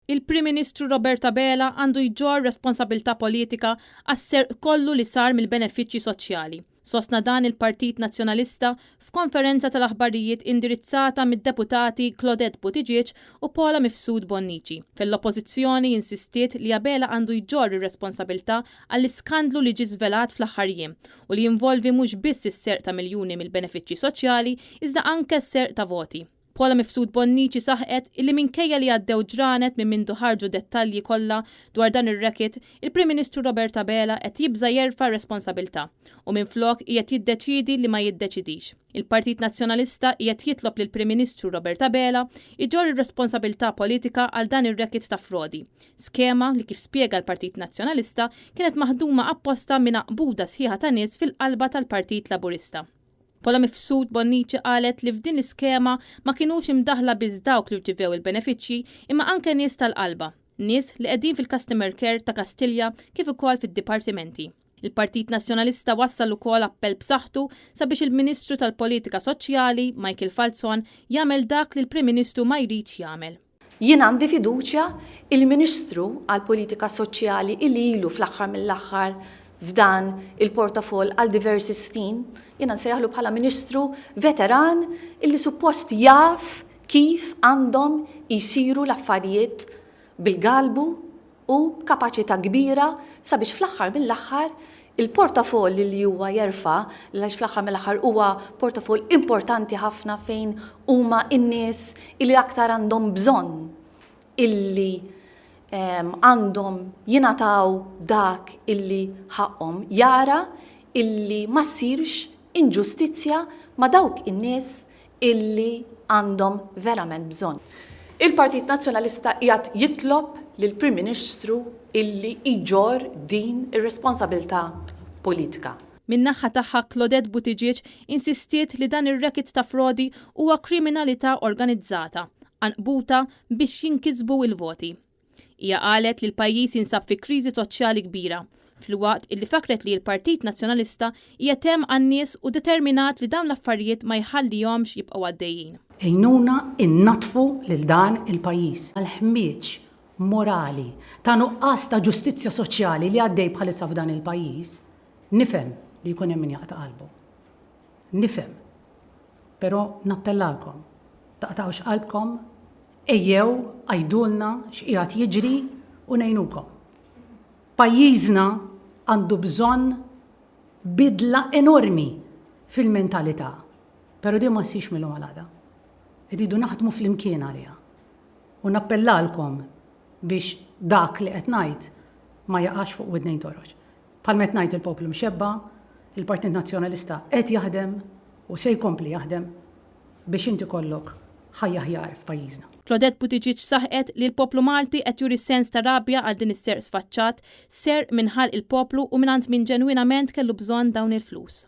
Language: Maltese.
Il-Prim Ministru Robert Abela għandu jġorr responsabilità politika għas-serq kollu li sar mill-benefiċċji soċjali. Sostna dan il-Partit Nazzjonalista f'konferenza tal-aħbarijiet indirizzata mid-Deputati Claudette Buttigieg u Paula Mifsud Bonnici, fejn l-Oppożizzjoni insistiet li Abela għandu jġorr ir-responsabilità għall-iskandlu li ġie żvelat fl-aħħar jiem u li jinvolvi mhux biss is-serq ta' miljuni mill-benefiċċji soċjali iżda anke s-serq ta' voti. Paula Mifsud Bonnici saħqet illi minkejja li għaddew ġranet minn mindu ħarġu dettalji kollha dwar dan ir-racket, il-Prim Ministru Robert Abela qed jibża' jerfa' r-responsabilità u minflok qiegħed jiddeċiedi li ma jiddeċidix. Il-Partit Nazzjonalista qiegħed jitlob lill-Prim Ministru Robert Abela jġorr ir-responsabilità politika għal dan ir-racket ta' frodi, skema li kif spjega l-Partit Nazzjonalista kienet maħduma apposta minn għaqbuda sħiħa ta' nies fil-qalba tal-Partit Laburista. Paula Mifsud Bonnici qalet li f'din l-iskema ma kinux imdaħħla biss dawk li rċivew il-benefiċċji imma anke nies tal-qalba, nies li qegħdin fil-customer care ta' Kastilja kif ukoll fid-dipartimenti. Il-Partit Nazzjonalista wassal ukoll appell b'saħħtu sabiex il-Ministru tal-Politika Soċjali, Michael Falzon, jagħmel dak li l-Prim Ministru ma jridx jagħmel. Jien għandi fiduċja il-Ministru għall-Politika Soċjali illi ilu fl-aħħar mill-aħħar f'dan il-portafoll għal diversi snin, jiena nsejjaħlu bħala Ministru veteran illi suppost jaf kif għandhom jsiru l-affarijiet bil-galbu u b'kapaċità kbira sabiex fl-aħħar mill-aħħar il-portafoll li huwa jerfa', għaliex fl-aħħar mill-aħħar huwa portafoll importanti ħafna fejn huma n-nies illi aktar għandhom bżonn illi għandhom jingħataw dak illi ħaqqhom, jara illi ma ssirx inġustizzja ma' dawk in-nies illi għandhom verament bżonn. Il-Partit Nazzjonalista qiegħed jitlob lill-Prim Ministru illi jġorr din ir-responsabilità politika. Min-naħha tagħha Claudette Buttigieg insistiet li dan ir-racket ta' frodi huwa kriminalità organizzata, għanqbuta biex jinkisbu il-voti. Hija qalet li l-pajjiż jinsab fi kriżi soċjali kbira, filwaqt illi fakkret li l-Partit Nazzjonalista qiegħed hemm għan-nies u determinat li dawn l-affarijiet ma jħallihomx jibqgħu għaddejjin. Għinuna nnaddfu lil dan il-pajjiż. Għall-ħmieġ morali ta' nuqqas ta' ġustizzja soċjali li għaddej bħalissa f'dan il-pajjiż, nifhem li jkun hemm min jaqta' qalbu. Nifhem. Però nappellalkom, taqtgħux qalbkom, ejjew għidulna x'qiegħed jiġri u ngħinukom. Pajjiżna għandu bżonn bidla enormi fil-mentalità, però din ma ssirx mil-lum għal għada. Irridu naħdmu flimkien għaliha. U nappellalkom biex dak li qed ngħid ma jaqax fuq widnejn torox. Bħalma qed ngħid il-poplu mxebba', il-Partit Nazzjonalista qed jaħdem u se jkompli jaħdem biex int ikollok ħajja aħjar f'pajjiżna. Claudette Buttigieg saħqet li l-poplu Malti qed juri sens ta' rabja għal din is-serq sfaċċat, serq minn ħalq il-poplu u mingħand min ġenwinament kellu bżonn dawn il-flus.